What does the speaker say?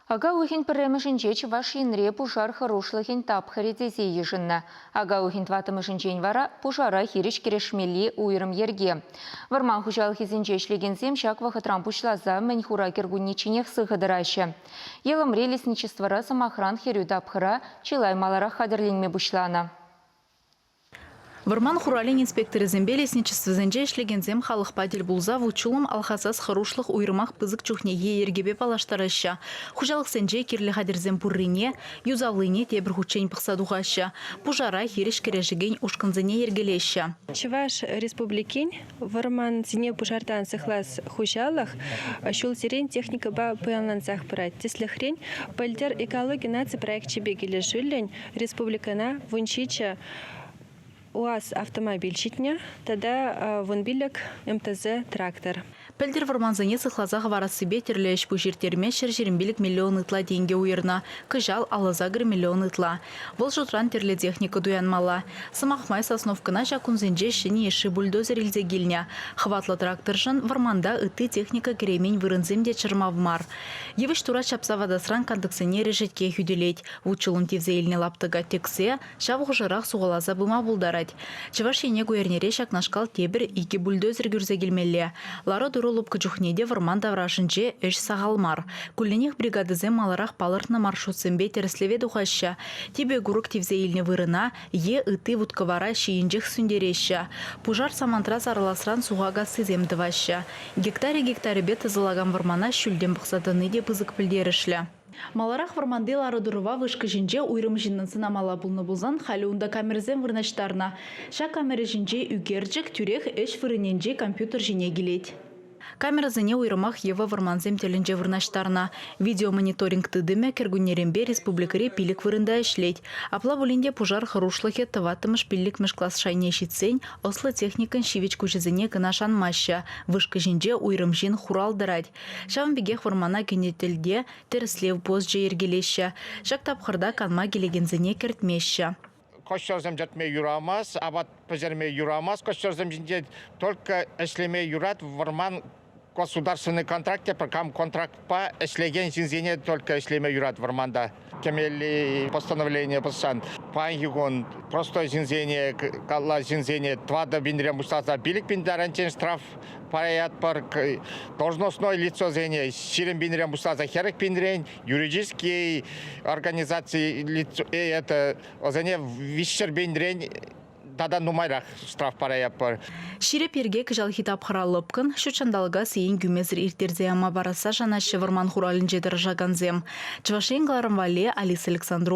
Ака уйӑхӗн пӗрремӗшӗнче Чӑваш Енре пушар хӑрушлӑхӗн тапхӑрӗ тесе йышӑннӑ. Ака уйӑхӗн тӑваттӑмӗшӗнчен вара пушара хирӗҫ кӗрешмелли уйрӑм йӗрке. Вӑрман хуҫалӑхӗсенче ӗҫлекенсем ҫак вӑхӑтран пуҫласа мӗн хура кӗркуннечченех сыхӑ тӑраҫҫӗ. Йӑлӑмри лесничествӑра, сӑмахран, хӗрӳ тапхӑра чылай маларах хатӗрленме пуҫланӑ. Вӑрман хуралӗн инспекторӗсемпе лесничествӑсенче ӗҫлекенсем халӑхпа тӗл пулса вут-ҫулӑм алхасас хӑрушлӑх уйрӑмах пысӑк чухнехи йӗркепе паллаштараҫҫӗ. Хуҫалӑхсенче кирлӗ хатӗрсем пуррине, юсавлине тепӗр хутчен пӑхса тухаҫҫӗ, пушара хирӗҫ кӗрешекен ушкӑнсене йӗркелеҫҫӗ. Чӑваш Республикин вӑрмансене пушартан сыхлас хуҫалӑх ҫулсерен техникӑпа пуянлансах пырать. Тӗслӗхрен, пӗлтӗр экологи наци проекчӗпе килӗшӳллӗн республикӑна 17 УАЗ автомобиль ҫитнӗ тата 15 МТЗ трактор. Пӗлтӗр вӑрмансене сыхласа хӑварассипе тӗрлӗ ӗҫ-пуҫ ирттерме 125 миллион ытла тенкӗ уйӑрнӑ. Кӑҫал 58 миллион ытла. Вӑл шутран тӗрлӗ техника туянмалла. Сӑмах май, Сосновкӑна ҫак кунсенче ҫӗнӗ йышши бульдозер илсе килнӗ. Хӑватлӑ тракторшӑн вӑрманта ытти техника кӗреймен вырӑнсем те чӑрмав мар. Йывӑҫ турат ҫапса ватасран кантӑксене решетке хӳтӗлет. Вут-ҫулӑм тивсе илнӗ лаптӑка тӗксе, ҫав хушӑрах сухаласа пыма пултарать. Чӑваш Ене ку эрнере ҫакнашкал тепӗр икӗ бульдозер кӳрсе килмелле. Лару-тӑру лӑпкӑ чухне те вӑрман таврашӗнче ӗҫ сахал мар. Кулленех бригадӑсем маларах палӑртнӑ маршрутсемпе тӗрӗслеве тухаҫҫӗ. Типӗ курӑк тивсе илнӗ вырӑна е ытти вут-кӑвара ҫийӗнчех сӳнтереҫҫӗ. Пушар самантра сарӑласран суха кассисем тӑваҫҫӗ. Гектарӗ-гектарӗпе тӑсӑлакан вӑрмана ҫӳлтен пӑхса тӑни те пысӑк пӗлтерӗшлӗ. Маларах вӑрманти лару-тӑрӑва вышка ҫинче уйрӑм ҫыннӑн сӑнамалла пулнӑ пулсан халӗ унта камерӑсем вырнаҫтарнӑ. Ҫак камера ҫинче ӳкерчӗк тӳрех ӗҫ вырӑнӗнчи компьютер ҫине килет. Камерӑсене уйрӑмах йӑвӑ вӑрмансем тӗлӗнче вырнаҫтарнӑ. Видеомониторинг тытӑмӗ кӗркуннеренпе республикӑри пилӗк вырӑнта ӗҫлет. Апла пулин те пушар хӑрушлӑхӗ тӑваттӑмӗш-пиллӗкмӗш класс шайне ҫитсен ӑслӑ техникӑн ҫивӗч куҫӗсене кӑна шанмаҫҫӗ. Вышка ҫинче уйрӑм ҫын хурал тӑрать. Ҫавӑн пекех вӑрмана кӗнӗ тӗлте тӗрӗслев посчӗ йӗркелеҫҫӗ. Ҫак тапхӑрта канма килекенсене кӗртмеҫҫӗ. Костёрсем чӗртме юрамасть, апат пӗҫерме юрамасть костёрсем ҫинче. Только ӗҫлеме юрать вӑрман государственный контракт тепӗр кам контрактпа ӗҫлекен ҫынсене только ӗҫлеме юрать вӑрманта. Кӗмелли постановление пӑссан паянхи кун простой ҫынсене, калла ҫынсене тӑватӑ пинрен пуҫласа 5 пин таранччен штраф параятпӑр. Должностной лицосене 20 пинрен пуҫласа 40 пинрен, юридический организаци это вӗсене 300 пинрен тата нумайрах штраф параятпӑр. Ҫирӗп йӗрке кӑҫалхи тапхӑра лӑпкӑн, ҫут ҫанталӑка сиен кӳмесӗр ирттерсе яма парасса шанаҫҫӗ вӑрман хуралӗнче тӑрӑшакансем. Чӑваш Ен кӑларӑм валли Алиса Александрова.